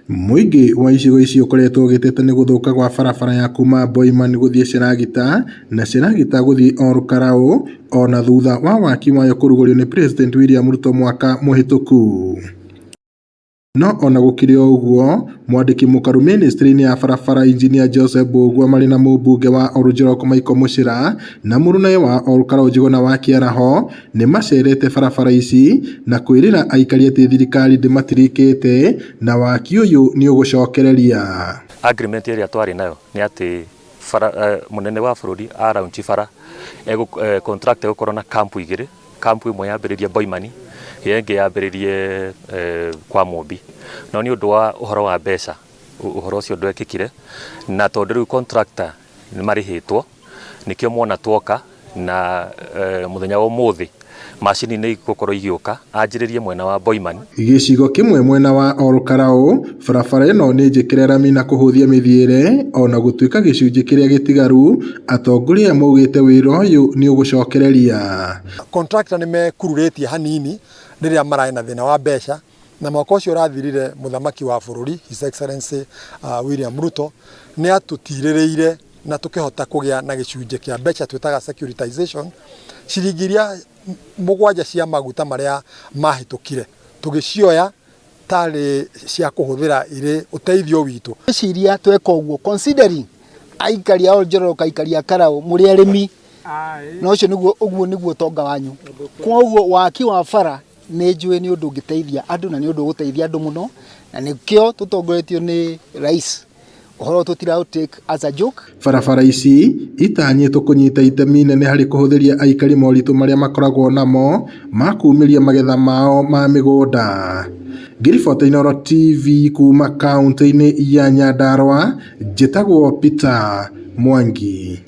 Mũingĩ wa icigo ici ũkoretwo ũgĩteta nĩ gũthũka gwa barabara ya kuma Boiman gũthiĩ Sheragita na Sheragita gũthiĩ Olkalau ona thutha wa waki wayo kũrugũrio nĩ President William Ruto mwaka mũhĩtũku. No ona gũkĩrĩ o ũguo, mwandĩki mũkaru mĩnĩstrĩ-inĩ ya barabara Injinia Joseph Mbũgua marĩ na mũmbunge wa Oljorok Michael Mũchira na mũrunawe wa Olkalau Njuguna wa Kĩaraho nĩ macerete barabara ici na kwĩrĩra aikari atĩ thirikari ndĩmatirikĩte na waki ũyũ nĩ ũgũcokereria. Agreement ĩrĩa twarĩ nayo nĩ atĩ bara, mũnene wa bũrũri a launch bara, contractor egũkorwo na camp igĩrĩ. Kampu ĩmwe yambĩrĩrie Boimani, ĩyo ĩngĩ yambĩrĩrie kwa Mũmbi. No nĩ ũndũ wa ũhoro wa mbeca, ũhoro ũcio ndwekĩkire, na tondũ rĩu contractor nĩ marĩhĩtwo, nĩkĩo mwona twoka na mũthenya wa ũmũthĩ macini nĩ igũkorwo igĩũka, anjĩrĩrie mwena wa Boimani. Gĩcigo kĩmwe mwena wa Olkalau, barabara ĩno nĩ njĩkĩre rami na kũhũthia mĩthiĩre ona gũtuĩka gĩcunjĩ kĩrĩa gĩtigaru, atongoria aya maugĩte wĩra ũyũ nĩ ũgũcokereria. Contractor nĩ mekururĩtie hanini rĩrĩa mararĩ na thĩna wa mbeca, na mwaka ũcio ũrathirire mũthamaki wa bũrũri His Excellency William Ruto nĩ atũtirĩrĩire na tũkĩhota kũgĩa na gĩcunjĩ kĩa mbeca twĩtaga securitization, ciringi iria mũgwanja cia maguta marĩa mahĩtũkire tũgĩcioya tarĩ cia kũhũthĩra irĩ ũteithio witũ. Ngwĩciria tweka ũguo considering aikari a Oljororok, aikari a Karau mũrĩ arĩmi na ũcio nĩguo ũguo nĩguo ũtonga wanyu. Kwoguo waki wa bara nĩ njũĩ nĩ ũndũ ũngĩteithia andũ na nĩ ũndũ ũgũteithia andũ mũno na nĩkĩo tũtongoretio nĩ rais ũhoro tũtira take as a joke. Barabara ici itanyĩtwo kũnyita itemi inene harĩ kũhũthĩria aikari moritũ marĩa makoragwo namo ma kumĩria magetha mao ma mĩgũnda. Ngĩribota Inooro TV kuma kauntĩ-inĩ ya Nyandarua, njĩtagwo Peter Mwangi.